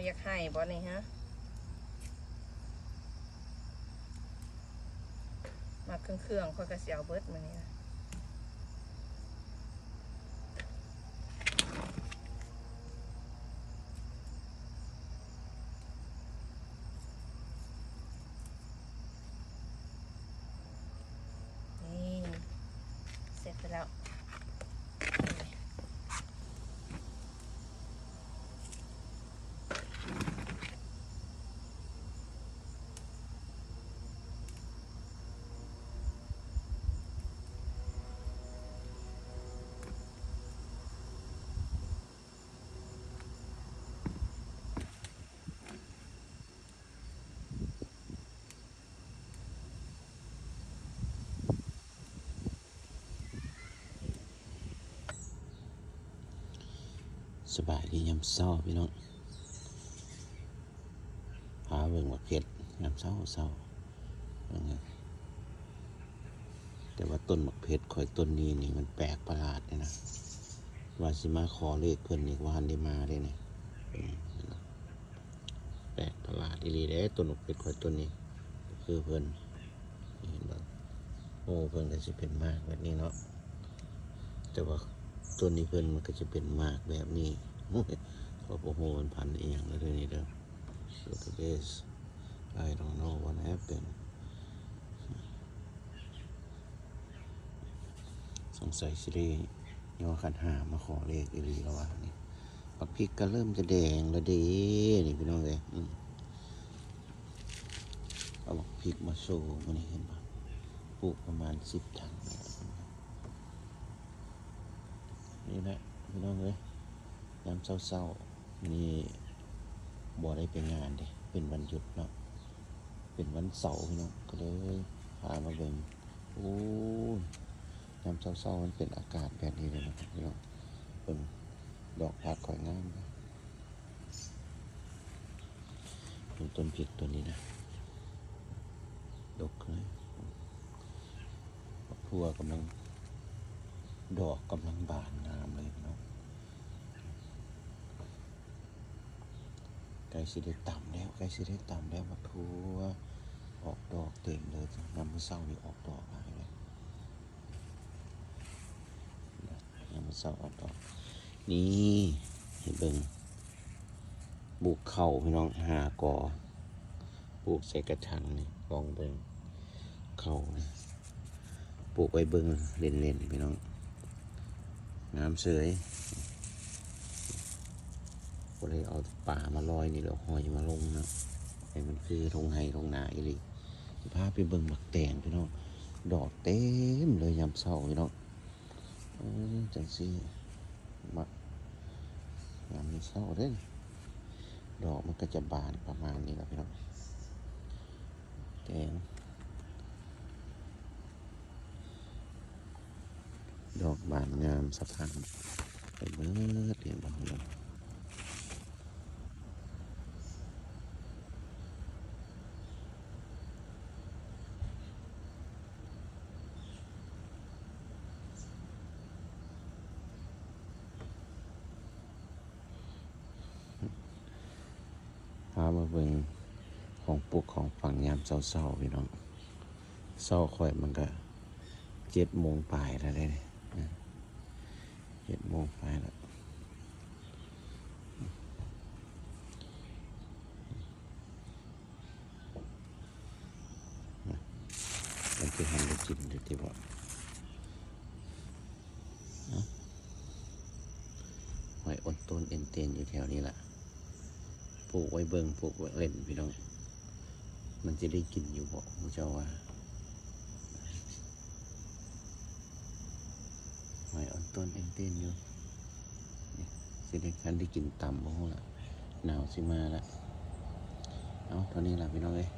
ຢາກໃຫ້ບໍ່ນີ້ຮະ? ມັກເຄື່ອງໆ ຂ້ອຍກໍຊິເອົາເບິດມື້ນີ້ນະ. ນີ້ ເສັດໄປແລ້ວ. ສະບາຍດີຍາມເຊົ້າພີ່ນ້ອງ ພາເບິ່ງໝາກເຜັດຍາມເຊົ້າໆ ເບິ່ງ ແຕ່ວ່າຕົ້ນໝາກເຜັດຂ້ອຍຕົ້ນນີ້ນີ້ ມັນແປກປະຫຼາດເດ້ນະ ວ່າຊິມາຂໍເລກເພິ່ນນີ້ ບໍ່ທັນໄດ້ມາເດ້ນີ້ ເບິ່ງ ແປກປະຫຼາດອີ່ຫຼີເດ້ ຕົ້ນໝາກເຜັດຂ້ອຍຕົ້ນນີ້ ຄືເພິ່ນ ເຫັນບໍ່? ໂອ້ ເພິ່ນກໍຊິເປັນໝາກແບບນີ້ເນາະ ແຕ່ວ່າຕົ້ນນີ້ເພິ່ນມັນກໍຈະເປັນໝາກແບບນີ້ ໂອ້ຍ ຂ້ອຍບໍ່ຮູ້ມັນພັນອີ່ຫຍັງເດີນີ້ເດີ. Look at this. I don't know what happened. ສົງໄສຊິໄດ້ຍໍຂັນຫ້າມາຂໍເລກອີ່ຫຼີແລ້ວວະນີ້. ບັກພິກກໍເລີ່ມຈະແດງແລ້ວເດ້ນີ້ພີ່ນ້ອງເອີຍ. ອືມ ເອົາບັກພິກມາໂຊມື້ນີ້ ເຫັນບໍ່? ປູກປະມານສິບຖັງແລ້ວ. ນີ້ແຫຼະພີ່ນ້ອງເອີຍ ຍາມເຊົ້າໆ ມື້ນີ້ບໍ່ໄດ້ໄປງານເດ້ ເປັນວັນຢຸດເນາະ ເປັນວັນເສົາພີ່ນ້ອງ ກໍເລີຍພາມາເບິ່ງ. ໂອ້ຍ ຍາມເຊົ້າໆ ມັນເປັນອາກາດແບບນີ້ເລີຍນະພີ່ນ້ອງ. ເບິ່ງ ດອກຜັກຂ້ອຍງາມເດ້. ເບິ່ງຕົ້ນພິກຕົ້ນນີ້ນະ ດົກເລີຍ. ບັກຖົ່ວກຳລັງ ດອກກຳລັງບານງາມເລີຍພີ່ນ້ອງ. ໃກ້ຊິໄດ້ຕຳແລ້ວ ໃກ້ຊິໄດ້ຕຳແລ້ວ ບັກຖົ່ວອອກດອກເຕັມເລີຍ. ຍາມມື້ເຊົ້ານີ້ອອກດອກຫຼາຍເລີຍ. ຍາມເຊົ້າອອກດອກ. ນີ້ ໃຫ້ເບິ່ງ ປູກເຂົ້າພີ່ນ້ອງ ຫ້າກໍ ປູກໃສ່ກະຖາງນີ້ ລອງເບິ່ງເຂົ້ານີ້ ປູກໄວ້ເບິ່ງເລ່ນໆ ພີ່ນ້ອງ ງາມເສີຍ. ບໍ່ໄດ້ເອົາປາມາລອຍນີ້ ເອົາຫອຍມາລົງເນາະ ໃຫ້ມັນຄືທົ່ງໄຮ່ທົ່ງນາອີ່ຫຼີ. ຊິພາໄປເບິ່ງໝາກແຕງພີ່ນ້ອງ ດອກເຕັມເລີຍຍາມເຊົ້າພີ່ນ້ອງ. ເອີ ຈັ່ງຊີ້ມັກ ຍາມເຊົ້າເດ້ ດອກມັນກໍຈະບານປະມານນີ້ລະພີ່ນ້ອງ. ແຕງ ດອກບານງາມສະພັ່ນໄປເບິດ ເຫັນບໍ່ພີ່ນ້ອງ? ພາມາເບິ່ງຂອງປຸກຂອງຝັງຍາມເຊົ້າໆ ພີ່ນ້ອງ. ເຊົ້າຂ້ອຍມັນກະເຈັດໂມງປາຍແລ້ວເດ້ ເຈັດໂມງປາຍແລ້ວ. ມັນຊິທັນໄດ້ກິນຢູ່ຕິບໍ່? ເອົ້າ ຫອຍໂອນໂຕນເອັນເຕນຢູ່ແຖວນີ້ລະ ປູກໄວ້ເບິ່ງ ປູກໄວ້ເຫຼັ້ນ ພີ່ນ້ອງ. ມັນຊິໄດ້ກິນຢູ່ບໍ່ ໝູ່ເຈົ້າວ່າ? ຫອຍອ່ອນໂຕນເອັນເຕນຢູ່ ນີ້ ຊິໄດ້ ຄັນໄດ້ກິນຕຳບໍ່ຮູ້ລະ ໜາວຊິມາລະ. ເອົາ ເທົ່ານີ້ລະພີ່ນ້ອງເອີຍ